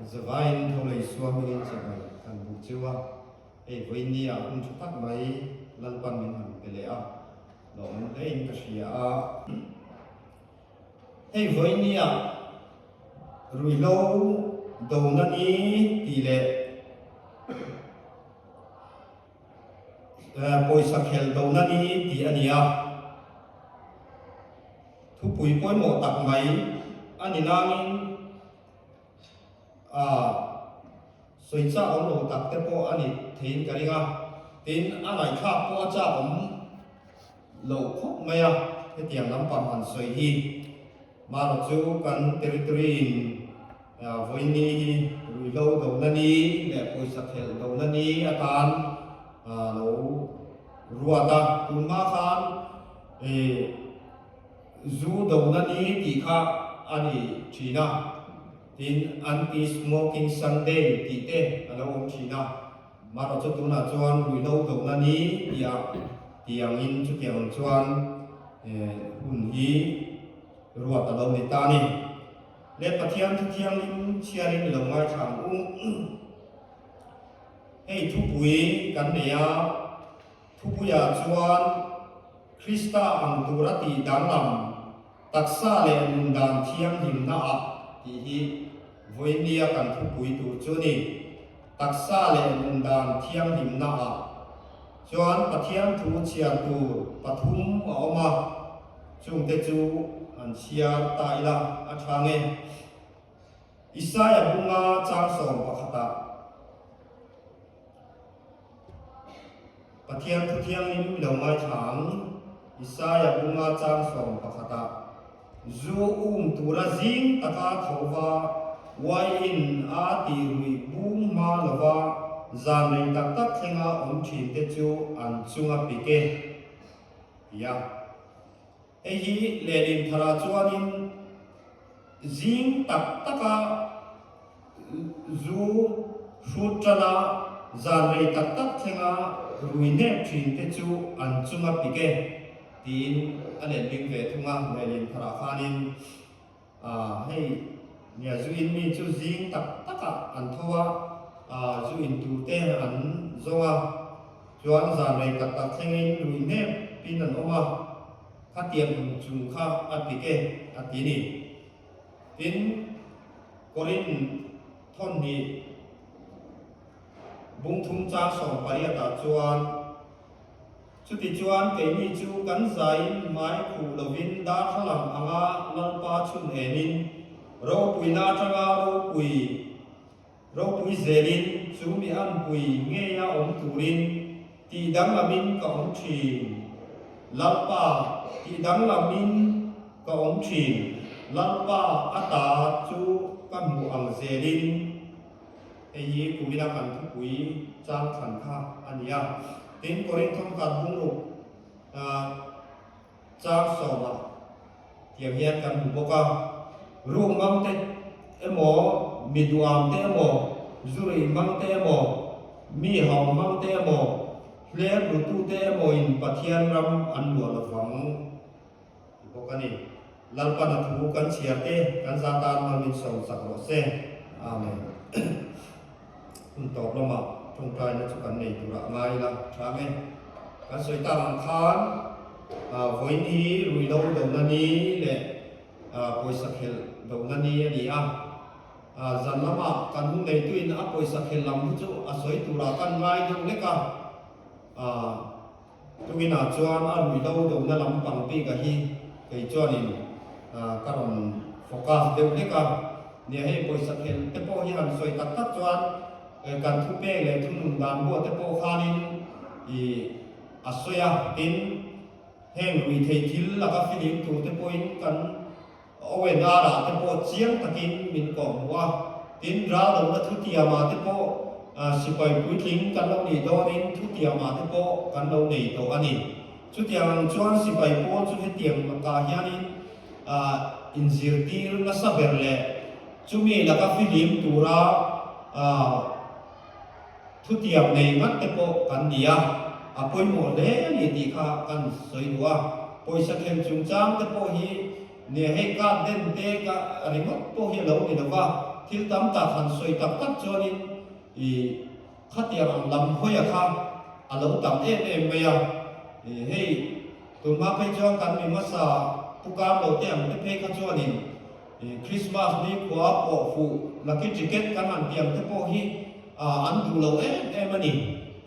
Zavaiin tho lei suam hmingin chibai kan buk cheu a, hei vawiin ah hun tha tak mai Lalpan min han pe leh a, lawmawm hlein ka hria a. Hei vawiin ah ruihhlo dona ni tih leh pawisa khel dona ni tih a ni a. Thupui pawimawh tak mai a ni nangin a sawi chak awm lo tak te pawh a ni theiin ka ring a, tin a ngaihthlak pawh a chak awm loh khawp mai a, hetiang lampang han sawi hi marawh chu kan territory in vawiin hi ruihhlo dona ni leh pawisa khelh dona ni atan a lo ruat a, tunhma khan Ih, zu dona ni tih kha a ni thin a, tin Anti-Smoking Sunday tih te a lo awm thin a, marawh chu tunah chuan ruihhlo dona ni tih ah tih angin chutiang ang chuan hun hi ruat a lo ni ta a ni. Le Pathian thu thianghlim chhiarin i lo ngaithla ang u. Hei thupui kan nei a. Thupuiah chuan Krista ang tura tih danglam taksa leh nun dan thianghlimna ah tih hi vawinia kan thupui tur chu ni. Taksa leh nun dan thianghlimna ah chuan Pathian thu chhiar tur pathum a awm a, chungte chu an chhiar ta ila a tha nge. Isaia bunga chang sawm pakhatah. Pathian Thu Thianghlim lo ngaithla ang, Isaia bunga chang sawm pakhatah, Zu um tura zing taka tho va, uaiin a tih ruih bung hma lova zan rei tak tak thlenga awm thinte chu an chunga pik e, ti a. Hei hi lehlin tharah chuanin zing tak taka zu hrut tana zan rei tak tak thlenga rui nek thin te chu an chunga pik e tiin a letling ve thung a, lehlin tharah khanin hei nia zu in mi chu zing tak takah an tho a, zu in tur te an zawng a. Chuan zan rei tak tak thlengin lui hnep pin an awm a, khatiang ang chung kha a pik e a ti ni. Tin, Korin thawn hnih bung thum chang 18 ah chuan, Chutichuan keini chu kan zaiin hmai khuh lovin darthlalang anga Lalpa chhun enin ropuina atanga ropui Ropui zelin chu mi anpui ngeia awm turin tih danglamin ka awm thin. Lalpa, tih danglamin ka awm thin. Lalpa a ta chu ka hmuh ang zelin. Hei hi kumina kan thupui chang thlan kha a ni a. Tin, Korinth thawmkhat bungruk Chang sawmah tiang hian kan hmu bawk a, ruk mang te emaw, mi duham te emaw, zurih mang te emaw, mi hau mang te emaw, hlep rutu te emawin Pathian ram an luah lovang ti bawk a ni. Lalpan a thu kan chhiar te kan za tan mal min sawm sak rawh se. Amen. Hun tawp lamah tawngtaina chu kan nei turah ngai ila tha nge. Kan sawi tak ang khan vawiin hi ruihhlo dona ni leh pawisa khelh dona ni a ni a. Zan lamah kan hun neituin a pawisa khelh lam hi chu a sawi turah kan ngai deuh lek a. Tukinah chuan a ruihhlo dona lampang bik a hi kei chuanin ka rawn focus deuh hlek a. Nia hei pawisa khelh te pawh hi han sawi tak tak chuan kan thupek leh thunun dan buah te pawh khanin ih a sawi a. Tin, heng ruihtheih thil laka filim tur te pawhin kan Owen arah te pawh chiang takin min kawh hmuh a, tin raldohna thutiamah te pawh sipai puitling kan lo nih dawnin thutiamah te pawh kan lo nei tawh a ni. Chutiang ang chuan sipai pawl chu hetiang lakah hianin inzirtir nasa ber leh chumi laka fihlim tura Thutiam nei ngat te pawh kan ni a, a pawimawh hle a ni tih kha kan sawi duh a. Pawisa khelh chungchang te pawh hi Nia hei kap den te ka ringawt pawh hi a lo ni lo va, thil tam tak han sawi tak tak chuanin i khatiang ang lam hawia kha a lo tam em em mai a. I hei tunhma phei chuan kan mi hmasa pu kar lo te ang te phei kha chuanin i Christmas ni khua pawh fuh lucky ticket kan han ti ang te pawh hi an duh lo em em a ni.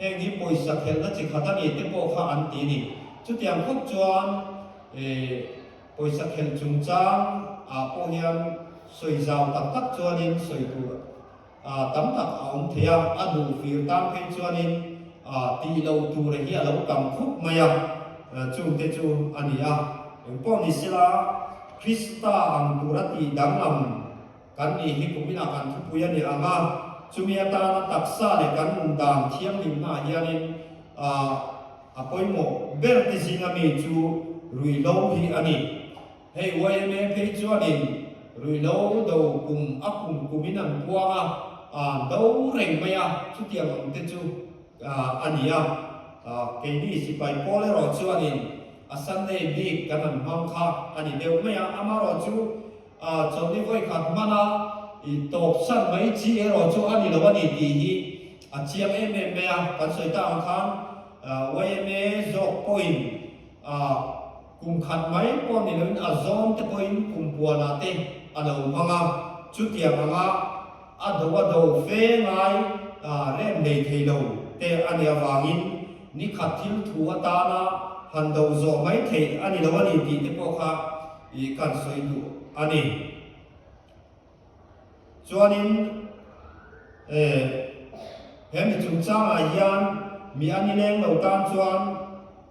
Heng hi pawisa khelhna chi khat a ni te pawh kha an ti a ni. Chutiang khawp chuan i Pawisa khelh chungchang ah pawh hian sawi zau tak tak chuanin sawi tur tam tak a awm thei a, a duh fir tan phei chuanin tih loh tur hi a lo tam khup mai a, chungte chu a ni a. Engpawh ni sela Krista ang tura tih danglam kan nih hi kuminah kan thupui a ni ang a, chumi atana taksa leh kan nun dan thianghlimnaah hianin A pawimawh ber te zinga mi chu ruihhlo hi a ni. Hei yma phei chuanin ruihhlo do kum a kum kumin an puang a, an do reng mai a, chutiang ang te chu a ni a. Keini sipai pawl erawh chuanin a Sunday bik kan han hmang kha a ni deuh mai a, amaherawhchu chawlhni vawikhat hmana i tawpsan mai chi erawh chu a ni lo a ni tih hi a chiang em em mai a. Kan sawi tak ang khan yma zawk pawhin kum khat mai pawh ni loin a zawm te pawhin kum puanah te a lo hmang a, chutiang anga a do a do fe ngai rem nei thei lo te a nih avangin ni khat thil thu atana han do zawh mai theih a ni lo a ni tih te pawh kha i kan sawi duh a ni. Chuanin eh he mi chungchangah hian mi a ni leng lo tan chuan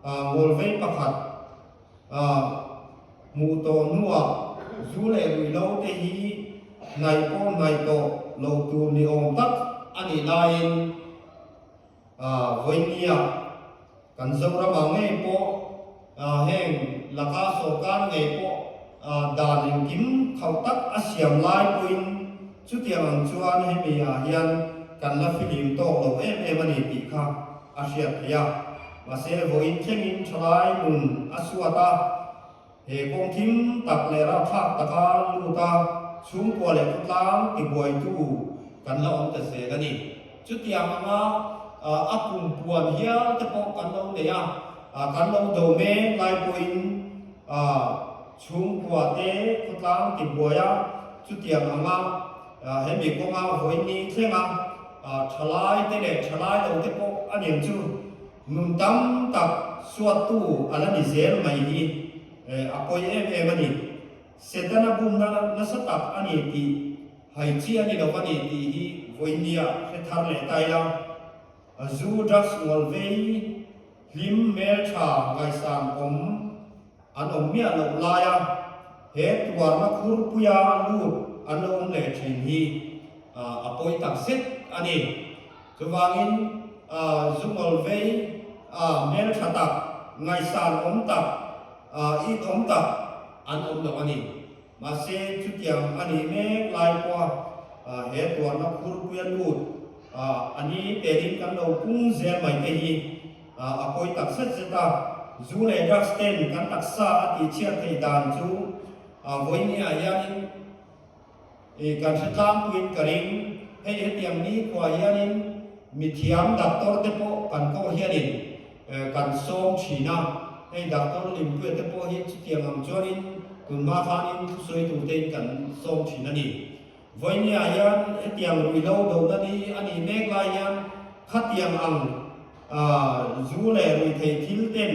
ngawlvei pakhat hmuh tawh hnuah zu leh ruihhlo te hi hnaih pawh hnaih tawh lo tur ni awm tak a nih laiin Vawinia kan Zoramah ngei pawh heng laka sawrkar ngei pawh dan engkim khauh tak a siam lai pawhin chutiang ang chuan hemi ah hian kan la filim tawk lo em em a ni tih kha a hriat theih a. Mahse vawiin thlengin thalai nun a suat a. He kawng thim tak leh rapthlak taka lut a, chhungkua leh khawtlang tibuaitu kan la awm ta zel a ni. Chutiang anga a kum puan hial te pawh kan lo nei a, kan lo do mek lai pawhin chhungkua te khawtlang tibuai a, chutiang anga hemi kawnga vawiin thlenga thalai te leh thalai lo te pawh a niang chu. Nun tam tak suattu a la ni zel mai hi a pawi em em a ni. Setana bumna nasa tak a ni tih hai chi a ni lo a ni tih hi vawinia hre thar leh ta ila. Zu drugs ngawl vei hlim hmeltha ngaihsan awm an awm miah loh laia he tuarna khurpuia lut an lo awm leh thin hi a pawi tak zet a ni. Chuvangin zungawl vei hmeltha tak, ngaihsan awm tak, it awm tak an awm lo a ni. Mahse chutiang a nih mek lai pawha he tuarna khurpuia lut a ni telin kan lo pung zel mai te hi a pawi tak zet zet a. Zu leh drugs ten kan taksa a tihchhiat theih dan chu vawinia hianin I kan hre tlangpuiin ka ring. Hei hetiang nikhua hianin mithiam doctor te pawh kan koh hianin kan sawm thin a. Hei doctor Limpuia te pawh hi chutiang ang chuanin tunhma khanin thusawi tur tein kan sawm thin a ni. Vawinia hian hetiang ruihhlo dona ni a nih mek lai hian khatiang ang zu leh ruihtheih thil ten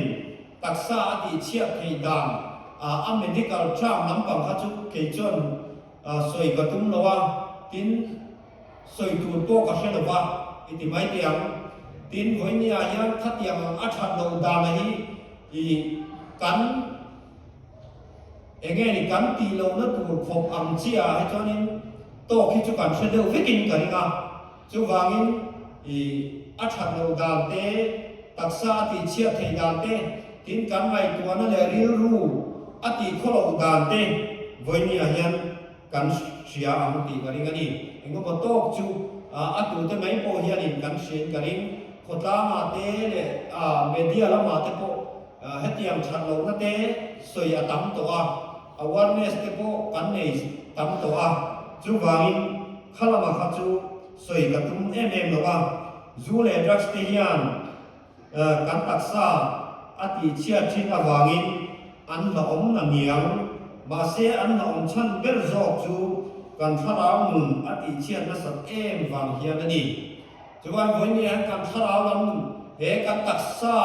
taksa a tihchhiat theih dan a medical term lampang kha chu kei chuan sawi ka tum lo a, tin sawi tur pawh ka hre lo va i ti mai teh ang. Tin vawinia hian khatiang ang a that loh dan a hi i kan eng nge ni kan tih lohna tur khawp ang chiah ah hi chuanin tawk hi chu kan hre deuh vekin ka ring a. Chuvangin i a that loh dan te, taksa a tihchhiat theih dan te, tin kan ngaihtuahna leh rilru a tihkhaw loh dan te vawinia hian kan hria ang tih ka ring a ni. Engemaw tawk chu a tute mai pawh hianin kan hriain ka ring. Khawtlangah te leh media lamah te pawh hetiang that lohna te sawi a tam tawh a. awareness te pawh kan nei tam tawh a, chuvangin kha lama kha chu sawi ka tum em em lo a, zu leh drugs te hian kan taksa a tihchhiat thin avangin an hlauhawm na ngiang, mahse an hlauhawm chhan ber zawk chu kan thlarau nun a tihchhiat nasat em vang hian a ni. Chuan vawiin hian kan thlarau lam nun he kan taksa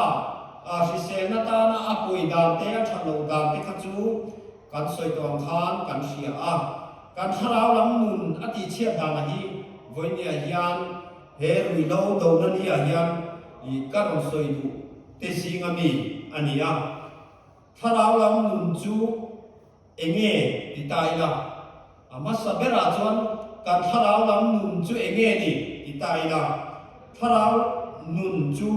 hriselna tana a pawi dan te a that loh dan te kha chu kan sawi tawh ang khan kan hria a. Kan thlarau lam nun a tihchhiat danah hi vawiin hian he ruihhlo dona ni ah hian ka rawn sawi duh te zinga mi a ni a. Thlarau lam nun chu Enge ti ta ila? A hmasa berah chuan kan thlarau lam nun chu enge ni ti ta ila? Thlarau nun chu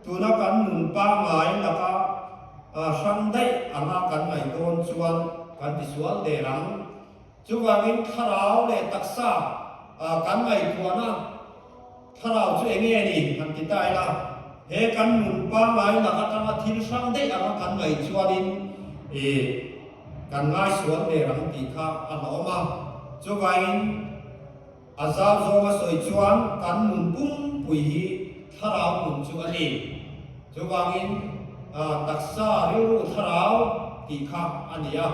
tuna kan nun pangngai laka hrang daih anga kan ngaih dawn chuan kan tisual der ang. Chuvangin thlarau leh taksa kan ngaihtuahna thlarau chu enge ni han ti ta ila, he kan nun pangngai lak atanga thil hrang daih anga kan ngaih chuanin kan ngaisual der ang tih kha a hlauhawm a. Chuvangin a zau zawnga sawi chuan kan nun pumpui hi thlarau nun chu a ni. Chuvangin taksa rilru thlarau tih kha a ni a.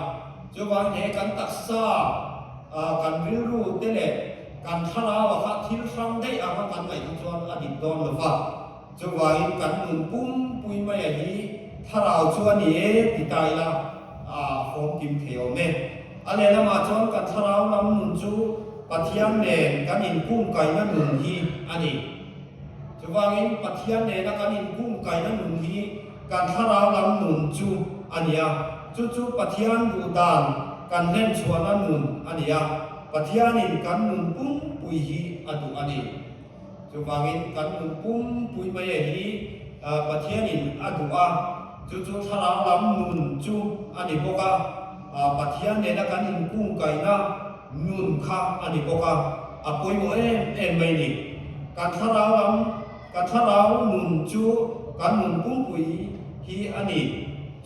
Chuvangin he kan taksa kan rilru te leh kan thlarau-a kha thil hrang daih anga kan ngaih kha chuan a dik dawn lo va. Chuvangin kan nun pumpui maia hi thlarau chu a ni e ti ta ila a fawmkim thei awm e. A lehlamah chuan kan thlarau lam nun chu Pathian nen kan inkungkaihna nun hi a ni. Chuvangin Pathian nena kan inkungkaihna nun hi kan thlarau lam nun chu a ni a, chu chu Pathian duh dan kan hlenchhuahna nun a ni a, Pathianin kan nun pumpui hi a duh a ni. Chuvangin kan nun pumpui mai e hi Pathianin a duh a, chu chu thlarau lam nun chu a ni bawk a, Pathian nena kan inkungkaihna nun kha a ni bawk a, a pawimawh em em mai ni. Kan thlarau lam, kan thlarau nun chu kan nun pumpui hi a ni.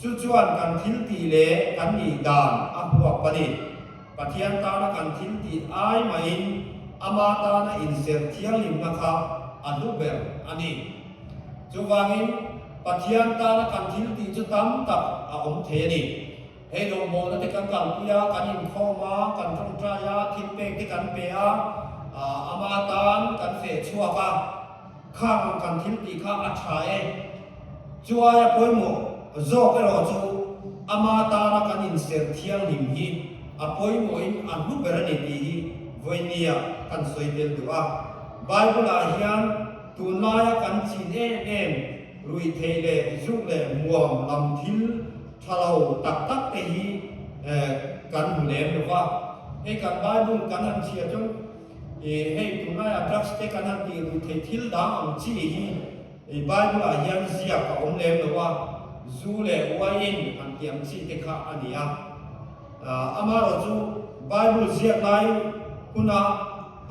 Chu chuan kan thil tih leh kan nih dan a huap a ni. Pathian tana kan thil tih ai mahin ama tana inserh thianghlimna kha a hlu ber a ni. Chuvangin Pathian tana kan thil tih chu tam tak a awm thei a ni. Hei rawngbawlna te kan kalpui a, kan inkhawm a, kan tawngtai a, thilpek te kan pe a, ama tan kan feh chhuak a, khang ang kan thil tih kha a tha e. Chu aia pawimawh zawk erawh chu ama tana kan inserh thianghlim hi a pawimawhin a hlu ber a ni tih hi vawinia kan sawi tel duh a. Bible-ah hian tunlaia kan chin em em ruihtheih leh zuk leh muam lam thil Tha lo tak tak te hi kan hmu lem lo va, hei kan Bible kan han chhiah chuan hei tunlaiah drugs te kan han tih rui theih thil dang ang chi hi Bible ah hian ziak a awm lem lo a, zu leh wine han tih ang chi te kha a ni a. Amaherawh chu Bible ziak lai huna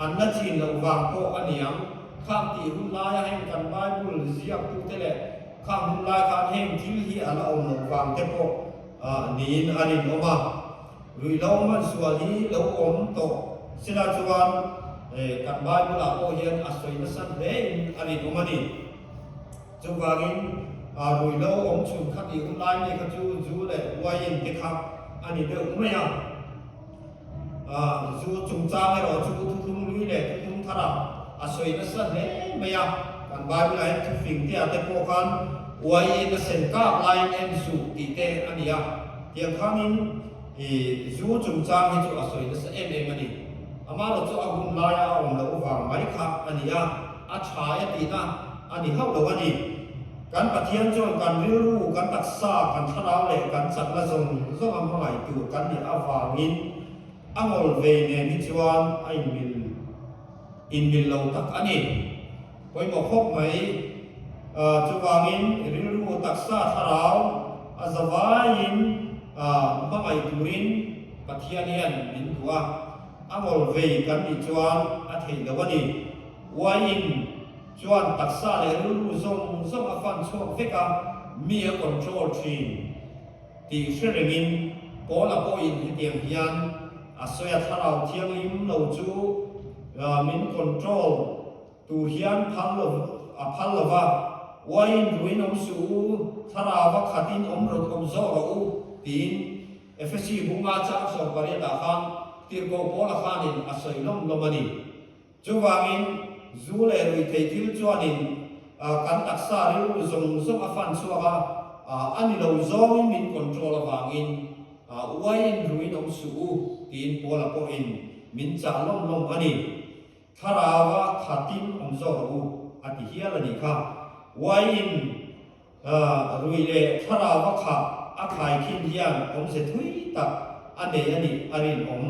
an la chin loh vang pawh a ni ang, khang tih hun laia heng kan Bible ziaktute leh Khang hun lai khan heng thil hi a la awm loh vang te pawh niin a rinawm a, ruihhlo hmansual hi lo awm tawh sela chuan kan Bible ah pawh hian a sawi nasa hle in a rinawm a ni. Chuvangin ruihhlo awm chhun kha tih hun lai mi kha chu zu leh wine te kha a ni deuh mai a. Zu chungchang erawh chu thuthlung lui leh thuthlung tharah a sawi nasa hle mai a. Kan Bible-ah hian thufing te ah te pawh khan uaiin a sen kak laiin en suh tih te a ni a. Tiang khanin zu chungchang hi chu a sawi nasa em em a ni. Amaherawh chu a hun laia a awm loh vang mai kha a ni a, a tha e tihna a ni hauh lo a ni. Kan Pathian chuan kan rilru, kan taksa, kan thlarau leh kan chakna zawng zawng a hmangaih tur kan nih avangin a ngawl vei nen hi chuan a inmil inmil lo tak a ni. Pawimawh khawp mai. Chuvangin rilru, taksa, thlarau a zavaiin hmangaih turin Pathian hian min duh a, a ngawl vei kan nih chuan a theih lo a ni. Uaiin. Chuan taksa leh rilru zawng zawng a fan chhuak vek a, mi a control thin tih hre rengin Paula pawhin hetiang hian a sawi a, Thlarau Thianghlim lo chu min control tur hian phal lo a phal lo va, Uaiin ruin awm suh u, Thlarauva khatin awm rawt awm zawk rawh u, tiin Efesi bunga chang 18 ah khan Tirhkoh Paula khanin a sawi lawm lawm a ni. Chuvangin, zu leh ruihtheih thil chuanin kan taksa rilru zawng zawng a fan chhuak a, a ni lo zawngin min control avangin uaiin ruin awm suh u tiin Paula pawhin min chah lawm lawm a ni. Thlarauva khatin awm zawk rawh u a ti hial a nih kha. Uaiin rui leh thlarauva khah a khaikhin hian awmze thui tak a nei a nih a rinawm.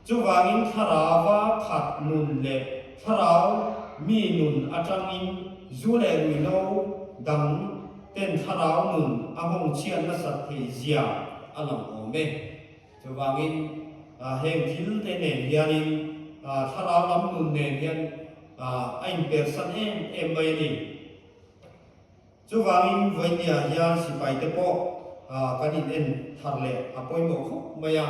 Chuvangin thlarauva khat nun leh thlarau mi nun atangin zu leh ruihhlo dang ten thlarau nun a nghawng chhiat nasat thei zia a lang awm e. Chuvangin heng thil te nen hianin thlarau lam nun nen hian a inpersan em em mai a ni. Chuvangin vawinia hian sipaite pawh kan in en thar leh a pawimawh khawp mai a.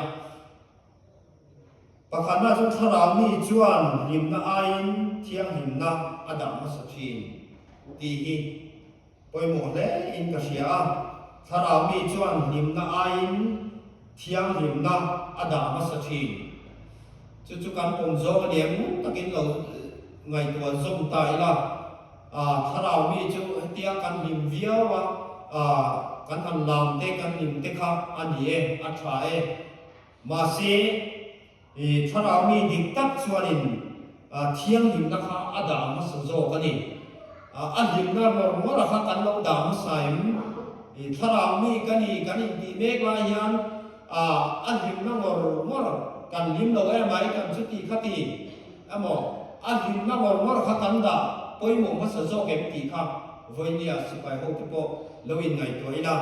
Pakhatna chu thlarau mi chuan hlimna aiin thianghlimna a dah hmasa thin tih hi pawimawh hle in ka hria a. Thlarau mi chuan hlimna aiin thianghlimna a dah hmasa thin. Chu chu kan pawm zawng a nia ngun takin lo ngaihtuah zawm ta ila. Thlarau mi chu hetia kan hlim viau a, kan han lam te kan hlim te kha a ni e, a tha e. Mahse, thlarau mi dik tak chuanin thianghlimna kha a dah hmasa zawk a ni. A hlimna ngawr ngawr a kha kan lo dah hmasa em? Thlarau mi ka ni kan intih mek lai hian a hlimna ngawr ngawr kan hlim lo emai kan chuti khati. Emaw, a hlimna ngawr ngawr kha kan dah pawimawh hmasa zawk em tih kha vawinia sipai hote pawh lo inngaihtuah ila,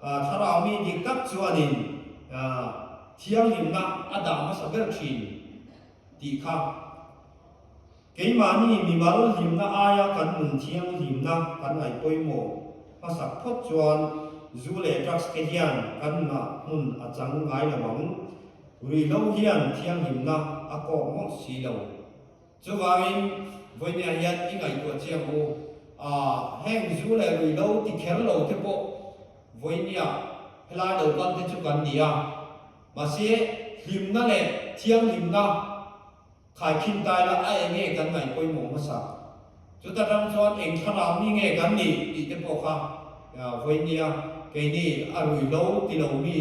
thlarau mi dik tak chuanin thianghlimna a dah hmasa ber thin tih kha keimahni mimal hlimna aia kan nun thianghlimna kan ngaih pawimawh hmasak phawt chuan zu leh drugs te hian kan nunah hmun a chang ngai lo ang. Ruihhlo hian thianghlimna a kawk mawlh si lo. Chuvangin, vawinia hian i ngaihtuah chiang u, a heng zu leh ruihhlo ti kher lo te pawh vawinia helai lo kal te chu kan ni a. Mahse, hlimna leh thianghlimna Khaikhin tai la a eng nge kan ngaih pawimawh hmasa? Chuta tang chuan eng thlarau mi nge kan nih tih te pawh kha vawinia keini a ruihlo ti lo mi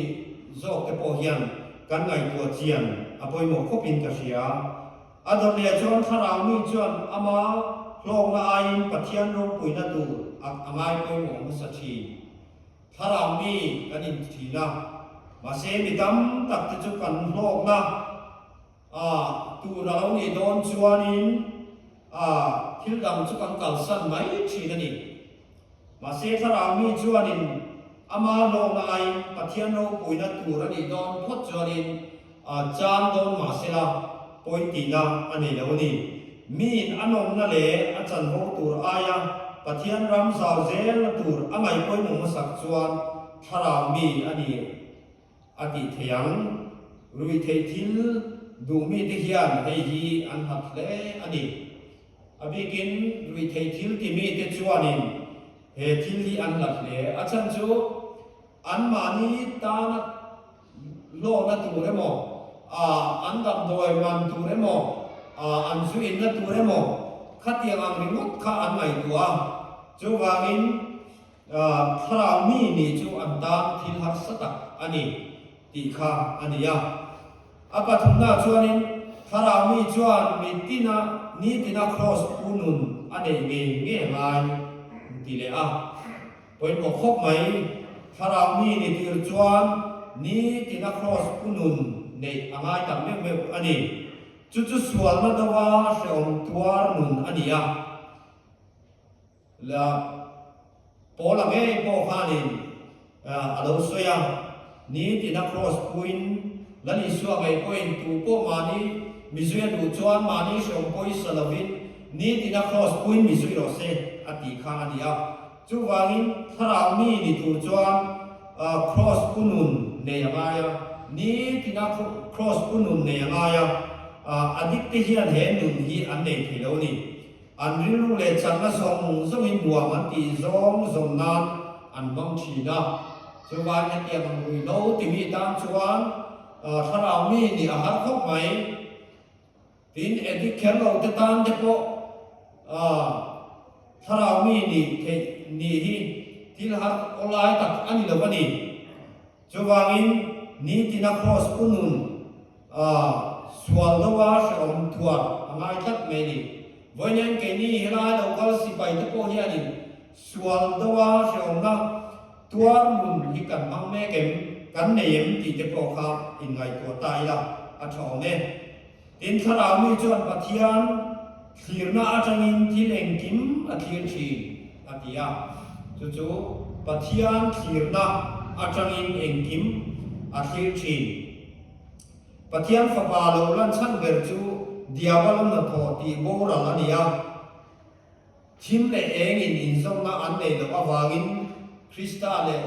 zawk te pawh hian kan ngaihtuah chian a pawimawh khawpin ka hria. A dawt leh chuan thlarau mi chuan ama hlawkna aiin Pathian ropuina tur a ngai pawimawh hmasa thin. Thlarau mi kan inti thin a, mahse mi tam tak te chu kan hlawkna A, tur a lo nih dawn chuanin a, thil dang chu kan kalsan mai thin a ni. Mahse thlarau mi chuanin ama hlawkna aiin Pathian ropuina tur a nih dawn phawt chuanin a chan dawn mahsela pawi tihna a nei lo a ni. Miin a nawmna leh a chanvo tur aia Pathian ram zau zelna tur a ngaih pawimawh hmasak chuan thlarau mi a ni. A tih theih ang. Ruihtheih thil duh mite hian hei hi an hlat hle a ni. A bikin ruihtheih thil ti mite chuanin he thil hi an hlat hle. A chhan chu anmahni tana hlawhna tur emaw, an damdawi man tur emaw, an zu inna tur emaw khatiang ang ringawt kha an ngaihtuah a. Chuvangin Thlarau mi nih chu an tan thil harsa tak a ni tih kha a ni a. A pathumnaah chuanin thlarau mi chuan mitina nitina kraws pu nun a neih ngei ngei a ngai an ti leh a. Pawimawh khawp mai, thlarau mi ni tir chuan nitina kraws pu nun neih a ngai tak meuh meuh a ni. Chu chu sualna dova hrehawm tuar nun a ni a. La Paula ngei pawh khanin a lo sawi a, Nitina kraws puiin Lal Isua ngei pawhin tu pawh mahni mizui a duh chuan mahni hreawm pawisa lovin nitina kraws puiin mizui rawh se a tih kha a ni a. Chuvangin thlarau mi ni tur chuan kraws pu nun nei a ngai a. Nitina Kraws pu nun nei a ngai a, addict te hian he nun hi an nei thei lo a ni. An rilru leh chakna zawng zawngin nuam an tih zawng zawm nan an hmang thin a. Chuvangin hetiang ang ruihhlo timi tan chuan thlarau mi nih a har khawp mai. Tin, addict kher lo te tan te pawh thlarau mi nih theih nih hi thil har awlai tak a ni lo a ni. Chuvangin, nitina Kraws pu nun sual deuha hrehawm thuar a ngai tlat mai a ni. Vawiin keini helai lo kal sipai te pawh hianin sual deuha hrehawmna tuar nun hi kan hmang mek em, kan nei em tih te pawh kha inngaihtuah ta ila a tha awm e. Tin, thlarau mi chuan Pathian thlirna atangin thil engkim a thlir thin, a ti a. Chu chu Pathian thlirna atangin engkim a thlir thin. Pathian Fapa lo lan chhan ber chu Diabolon hnathawh tih boral a ni a. Thim leh engin inzawmna an neih loh avangin Krista leh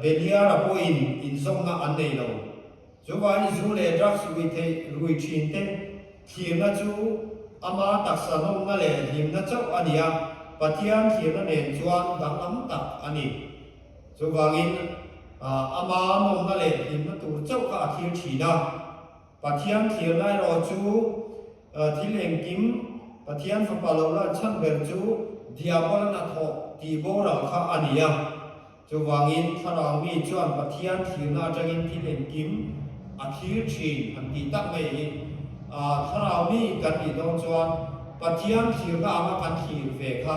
Beliara pawhin inzawmna an nei lo. Chuvangin zu leh drugs rui theih rui thin te thlirna chu ama taksa nawmna leh hlimna chauh a ni a, Pathian thlirna nen chuan danglam tak a ni. Chuvangin ama nawmna leh hlimna tur chauh kha a thlir thin a. Pathian thlirna erawh chu thil engkim, Pathian Fapa lo lan chhan ber chu Diabola hnathawh tih boral kha a ni a. Chuvangin thlarau mi chuan Pathian thlirna atangin thil engkim a thlir thin han tih tak mai hi thlarau mi kan nih dawn chuan Pathian thlirna anga kan thlir ve kha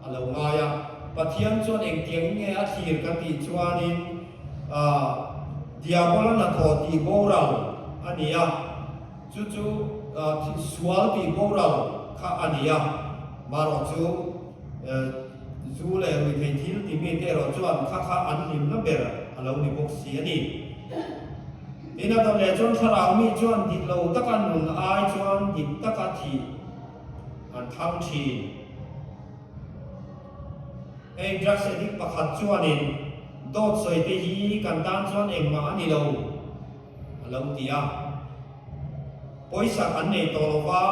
a lo ngai a. Pathian chuan engtiang nge a thlir kan tih chuanin Diabola hnathawh tih boral a ni a, chu chu sual tih boral kha a ni a, marawh chu zu leh ruihtheih thil ti mite erawh chuan kha kha an hlimna ber a lo ni bawk si a ni. Tin, a dawt leh chuan thlarau mi chuan dik lo taka nun ai chuan dik taka thih an thlang thin. Hei drugs addict pakhat chuanin dawt sawi te hi kan tan chuan engmah a ni lo a lo ti a. Pawisa an nei tawh lo va,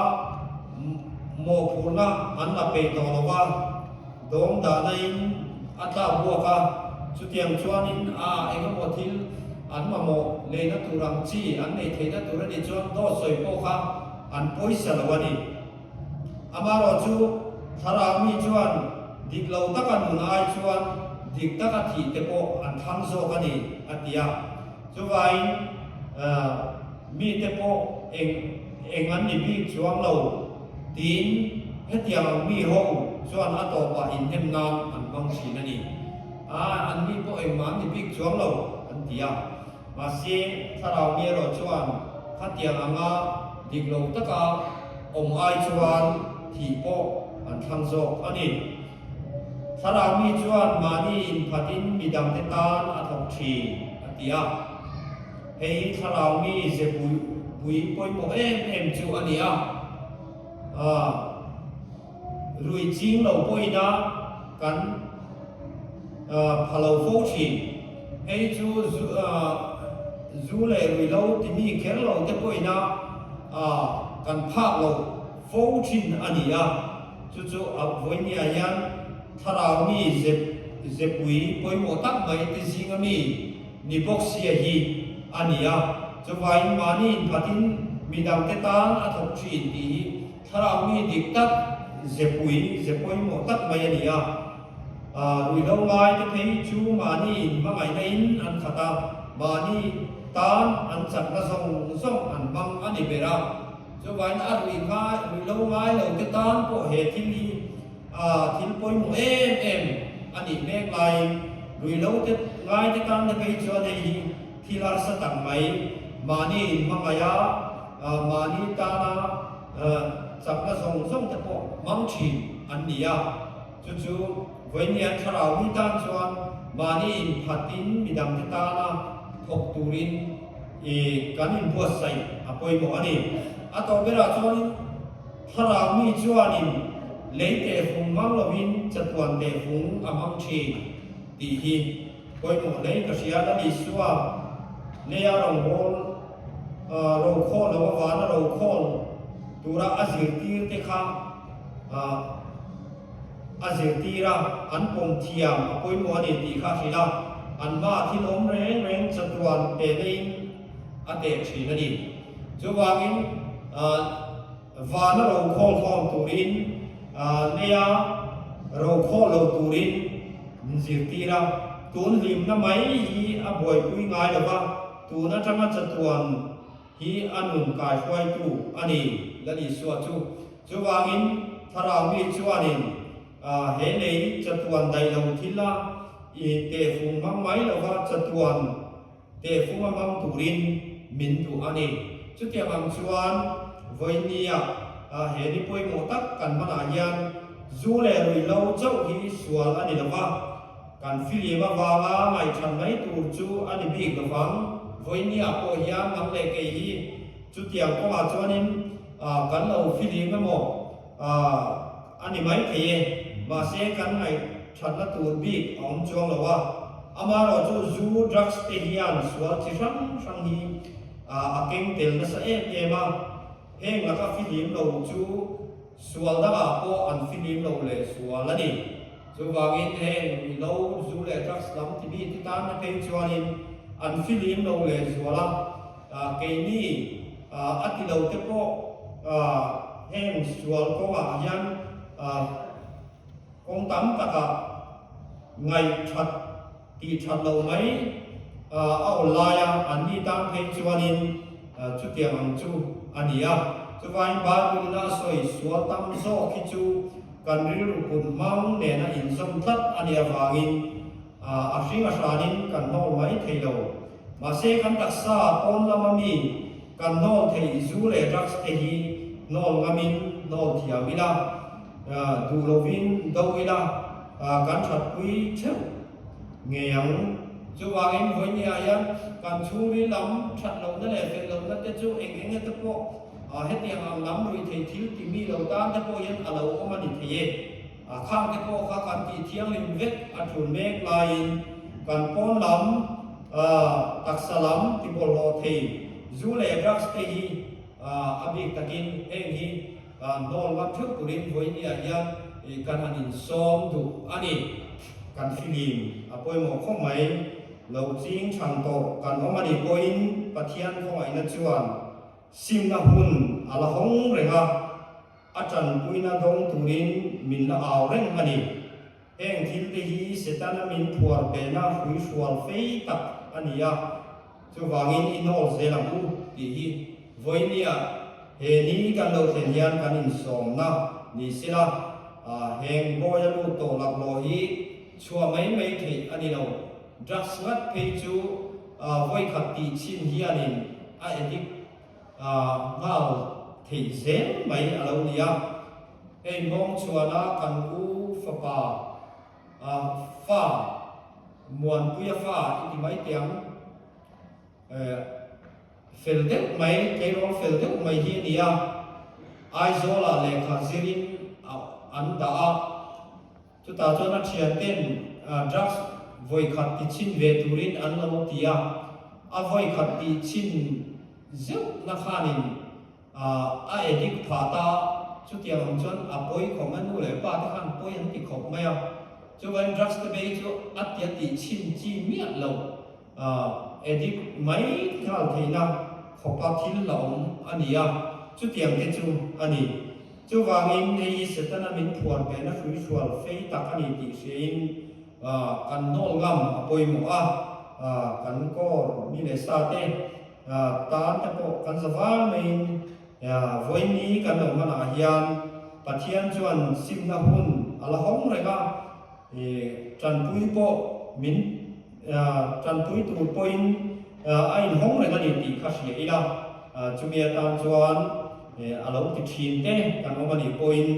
mawhphurhna an la peih tawh lo va, dawng dahna in a tlak buak a, chutiang chuanin a engemaw thil an mamawh leina tur ang chi an nei theihna tur a nih chuan dawt sawi pawh kha an pawisa lo a ni. Amarawh chu thlarau mi chuan dik lo taka nun ai chuan dik taka thih te pawh an thlang zawk a ni, a ti a. Chuvangin mite pawh eng eng an ni bik chuang lo tiin hetiang ang mi ho chuan a tawpah inhnem nan an hmang thin a ni. A, an mi pawh engmah an ni bik chuang lo, an ti a. Mahse, thlarau mi erawh chuan khatiang anga dik lo taka awm ai chuan thih pawh an thlang zawk a ni. Thlarau mi chuan mahni inphatin midangte tan a thawk thin, a ti a. Hei hi thlarau mi ze pui pawimawh em em chu a ni a. Rui ching lo pawhin a kan pha lo fo thin. Hei chu zu leh rui lo timi kher lo te pawhin a kan phak lo fo thin a ni a. Chu chu a vawinia hian thlarau mi zepui pawimawh tak mai te zinga mi ni bawk sia hi a ni a. Chuvangin mahni inphatin midangte tan a thawk thin tih hi Thlarau mi dik tak zepui, ze pawimawh tak mai a ni a. Ruihhlo ngai te phei chu mahni in hmangaihna in an khat a, mahni tan an chakna zawng zawng an hmang a ni ber a. Chuvangin a ruih ngai, ruihhlo ngai lo te tan pawh he thil hi thil pawimawh em em a nih mek laiin ruihhlo te ngai te tan te phei chuan hei hi thil harsa tak mai, mahni in hmangaih a, mahni tana chakna zawng zawng te pawh hmang thin an ni a, chu chu vawinia thlarau mi tan chuan mahni inphatin midangte tana thawk turin kan inbuatsaih a pawimawh a ni. A tawh berah chuanin thlarau mi chuanin lei tehfung hmang lovin chatuan tehfung a hmang thin tih hi pawimawh hle ka hria. Lal Isua. Leia rawngbâwl rokhawl lo avâna rokhawl tûra a zirtîrte kha a zirtîr a, an pawm thiam a pawimawh a ni tih kha a hrilh a, an hmaah thil awm reng reng chatuan tehnaiin a teh ṭhîn a ni. Chuvângin, vâna rokhawl khâwm tûrin, leia rokhawl lo tûrin min zirtîr a. Tûn hlimna mai hi a buaipui ngai lo va, tûn aṭanga chatuan hi a nun kaihruaitu a ni, Lal Isua chu. Chuvangin, Thlarau mi chuanin he lei chatuan daih lo thil a tehfung hmang mai lo va, chatuan tehfung a hmang turin min duh a ni. Chutiang ang chuan vawinia he ni pawimawh tak kan hmanah hian zu leh ruihhlo chauh hi sual a ni lo va, Kan filim avanga ngaihṭhan mai tur chu a ni bik lovang. Vawinia pawh hian nang leh kei hi chutiang kawngah chuanin kan lo filim emaw a ni mai thei e. Mahse kan ngaihṭhatna tur bik a awm chuang lo a. Amaherawhchu zu, drugs te hian sual chi hrang hrang hi a keng tel nasa em em a. Heng laka filim lo chu sual dangah pawh an filim lo leh sual a ni. Chuvangin heng ruihhlo, zu leh drugs lam ti mi te tan te phei chuanin an filim lo leh zual a, keini a ti lo te pawh heng sual kawngah hian kawng tam takah ngaihthat tih that loh mai a awl lai a, anni tan phei chuanin chutiang ang chu a ni a. Chuvangin Bible-in a sawi sual tam zawk hi chu kan rilru put hmang nena inzawm tlat a nih avangin a hring a hranin kan hnawl mai thei lo. Mahse kan taksa pawn lama mi kan hnawl theih zu leh drugs te hi hnawl ngamin hnawl thiam ila, duh lovin do ila kan thatpui theuh ngei ang. Chuvangin vawinia hian kan chhungril lam that lohna leh fel lohna te chu eng eng ete pawh hetiang ang lam ruih thei thil ti mi lo tan te pawh hian a lo awm a ni thei e. A khang te pawh kha kan tih thianghlim vek a tul mek laiin kan pawn lam taksa lam ti bawlhhlawh thei zu leh drugs te hi a bik takin heng hi Hnawl ngam theuh turin vawinia hian kan han insawm duh a ni. Kan filim a pawimawh khawp mai. Lo ching chhan tawh kan awm a nih pawhin Pathian khawngaihna chuan simna hun a la hawng reng a, a tanpuina dawng turin min la au reng a ni. Heng thil te hi Setana min phuar pehna hruihrual fei tak a ni a, chuvangin i hnawl zel ang u tih hi vawinia he ni kan lo thlen hian kan insawmna ni sela, heng bawia lut tawh laklawh hi chhuah mai mai theih a ni lo. Drugs ngat phei chu vawikhat tih chhin hianin a addict nghal theih zel mai a lo ni a. Hei mawng chhuana kan u fapa fa Muanpuia fa i ti mai teh ang. Fel deuh mai, tleirawl fel deuh mai hi a ni a. Aizawlah lehkha zirin an dah a. Chutah chuan a thianten drugs vawikhat ti chhin ve turin an lo ti a. A vawikhat tih chhin zeuhna khanin A addict phah ta, chutiang ang chuan a pawi khawp mai, nu leh pa te khan pawi an ti khawp mai a, chuvain drugs te bei chu a tia tih chhin chi miah lo, addict mai nghal theihna khawpa thil la awm a ni a, chutiang te chu a ni. Chuvangin hei hi Setana min phuar behna hruihrual fei tak a ni tih hriain kan hnawl ngam a pawimawh a, kan kawr mi leh sa te, Tan te pawh kan za var maiin vawiin kan lo hmanah hian Pathian chuan simna hun a la hawng reng a, tanpui pawh min tanpui tur pawhin a inhawng reng a ni tih kha hria ila, chumi atan chuan a lo ti thin te kan awm a nih pawhin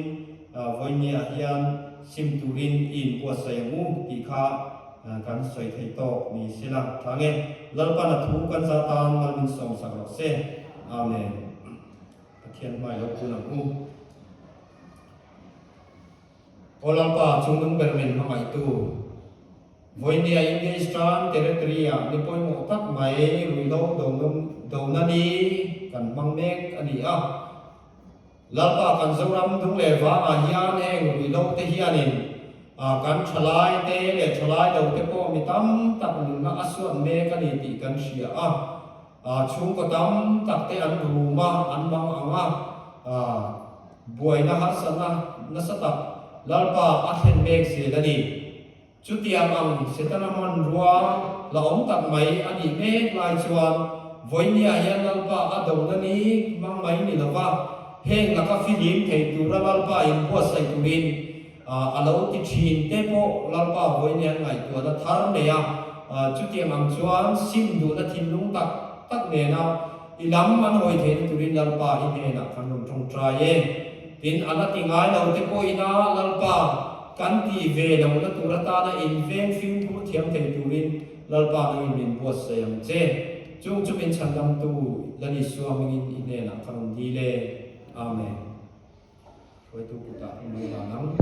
vawiin hian sim turin i inbuatsaih ang u tih kha Kan sawi thei tawk ni sela tha nge Lalpan a thu kan za tan mal min sawmsak rawh se. Amen. Pathian hmai lo kun ang u. Aw Lalpa, chungnung ber min hmangaihtu, Vawinia India Eastern Territory-ah ni pawimawh tak mai ruihhlo dona ni kan hmang mek a ni a. Lalpa kan Zoram dung leh vangah hian heng ruihhlo te hianin kan thalai te leh thalai lo te pawh mi tam tak nunna a suat mek a ni tih kan hria a. Chhungkaw tam tak te an rum a, an mang ang a, buaina harsatna nasa tak Lalpa a thlen mek zel a ni. Chutiang ang Setana hmanrua la awm tak mai a nih mek lai chuan vawinia hian Lalpa a dona ni hmang mai ni lova, heng laka fihlim thei tura Lalpa in buatsaih turin a lo ti thin te pawh Lalpa vawinia ngaihtuahna thar nei a. Chutiang ang chuan sim duhna thinlung tak tak nena i lam an hawi theihna turin Lalpa i hnenah kan rawn tawngtai e. Tin, a la ti ngai lo te pawhin a Lalpa kan tih ve lohna tur atana inveng fimkhur thiam thei turin Lalpa nangin min buatsaih ang che. Chung chu min chhandamtu Lal Isua hmingin i hnenah ka rawn dil e. Amen. Hruaitu kutah i lo dan ang.